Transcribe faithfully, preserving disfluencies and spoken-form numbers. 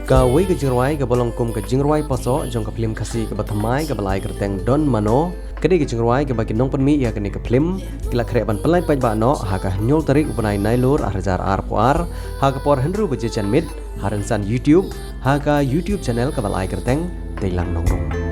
Kawei ka jingrwai kaba long kum ka jingrwai paso jong ka phlim Khasi kaba thymmai kaba la ai kyrteng Don Mano, ka dei ka jingrwai kaba ki nongpynmih ïa kane ka phlim ki la khreh ban pynlait paidbah noh ha ka hynñiew tarik u bnai Nailur ar hajar arphew ar, ha ka por hynriew baje janmiet, ha rynsan YouTube, ha ka YouTube channel kaba la ai kyrteng Teilang Nongrung.